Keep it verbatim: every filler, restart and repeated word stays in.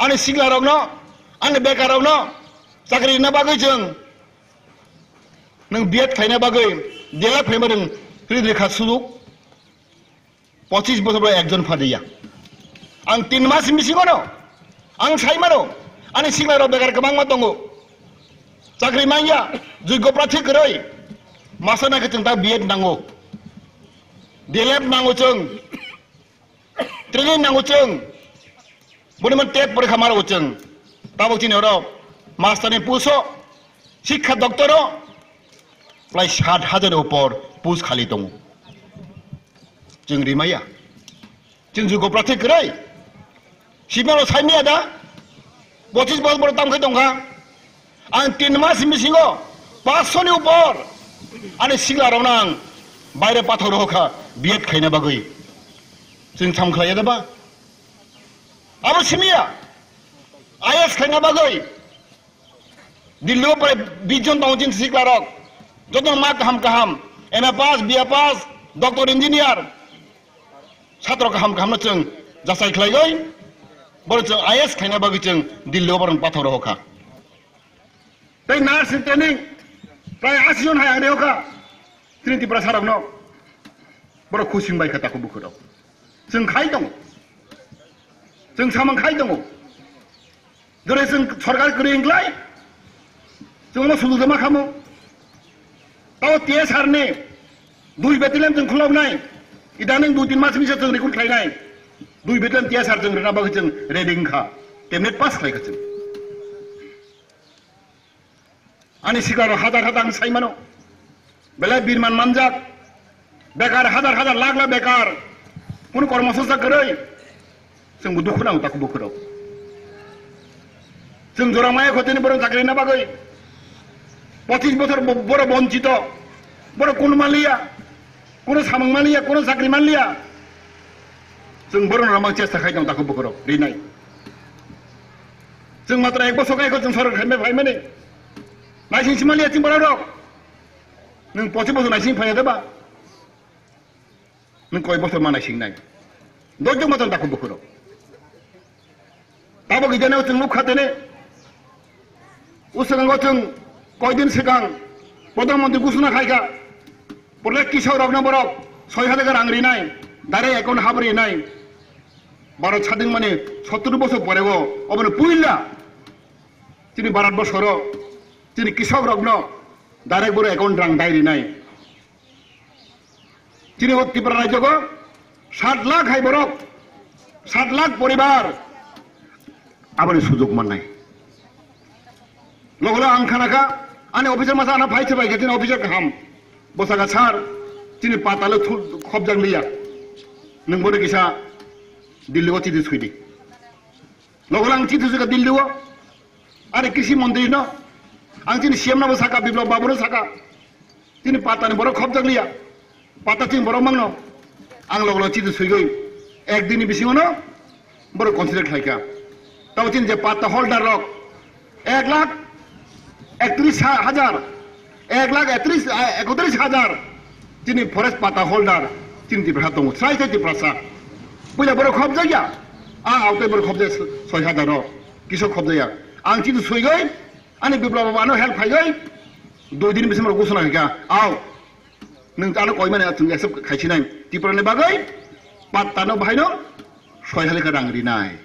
Ani sikla rokno, ani bekar rokno chakri rina bagwi chwng nwng B Ed khlaina bagwi D El Ed khlaima nwng ri rikha sujuk. Pochis bosor bai ekjon phadiya. Ang tin mas bisingo no, ang sai mano, ani sikla rok bekar kwbangma tongo. Chakri manya, joggo prarthi kwrwi, masa nai khe chwng ta B Ed nango, D El Ed nango chwng, training nango chwng. Boni man tet porikha maro chwng. Tabok chini oro master ni post o, sikha doctor o, prai sat hajar ni upor post khali tongo. Chwng rimaya. Chwng joggo prarthi kwrwi. Sibino saimaya da? Pochis bosor borok tam khai tongkha. Ang tin mas bisingo paanch sho ni upor ani sikla rokno ang baire pathor rohor kha B Ed khaina bagwi. Chwng sam khlaiya da ba? Abo simiya. I A S khaina bagwi. Delhi o prai bish jon tongo chini sikla rok. Joto ma kaham kaham. M A pass, B A pass, doctor, engineer. Satro kaham kaham no chwng jasai khlaiwi. Boro chwng I A S khaina bagwi chwng Delhi o borok pathor rohor kha. Tei nurse training prai ashi jon hai ang reo kha. Chini Tiprasa rokno borok khusing bai kha takhuk bukhuk rok. Chwng khai tongo. Chwng samang khai tongo. Jore chwng sorkar kwrwi wngklai. Chwng omo sujujama khamo. Tao T S R ni dui battalion chwng khuloknai. Idaning dui tin mas bisi chwng recruit khlainai. Dui battalion T S R chwng rwna bagwi chwng ready wngkha. Temne pass khlaikha chwng. Ani sikaro hajar hajar ang sai mano. Belai birman manjak. Bekar hajar hajar lakh lakh bekar. Kunu kormosongsa kwrwi. Chwngbo dukhu nango takhuk bukhuk rok. Chwng jora maya khotini borok chakri na bagwi. Pochis bosor bo-, borok bonchito. Borok kunu manliya. Kunu samung manliya, kunu chakri manliya. Chwng borok rwna chesta khai tong takhuk bukhuk rok. Rinai. Chwng matra ek bosor khai kho chwng sorkar khaimai phaimani. Naising simaliya chwng borok rok. Nwng pochis bosor naising phaiya de ba? Nwng koi bosor ma naising nai? Dojjok ma chwng takhuk bukhuk rok. Tabok ijane chwng nukha tene. Uswkango chwng koidin swkang Pradhan Mantri ghosona khaikha. Protek kisok rokno borok soi hajar rang rinai. Direct account hap rinai. Bharat sadin mani sottor bosor pore o, obono puila chini Bharat borsoro chini kisok rokno direct boro account rang dai rinai. Chini o Tripura rajyo ko sat lakh hai borok, sat lakh poribar aboni sujog mannai. Logo logo ang khana kha, ani officer masa ana phai se bai kha, chini officer kaham. Bo saka, "Sir, chini patta le thu-, khobjak liya. Nwng bono kisa Delhi o chiti sui di." Logo logo ang chiti sui kha Delhi o. Ani krishi montri no, ang chini C M no bo saka, Biplab babu no saka. Chini patta ni borok khobjak liya. Patta chini borok mangno. Ang logo logo chiti suigwi ek din ni bisingo no borok consider khlaikha. Tabo chini je patta holder rok ek lakh ektris hajar, ek lakh ektris, eh, ekotris hajar chini forest patta holder chini Tiprasa tongo. Srai srai Tiprasa. Puila borok khobjakya. Ang autai borok khobjak soi hajar rok. Kisa khobjakya. Ang chini suigwi ani Biplab babu ano help khaigwi dui din bisingo ghosona khaikha. Ao. Nwng ano koimani chwng accept khaisinai. Tripura ni bagwi patta no bahaino soi hajar kha rang rinai.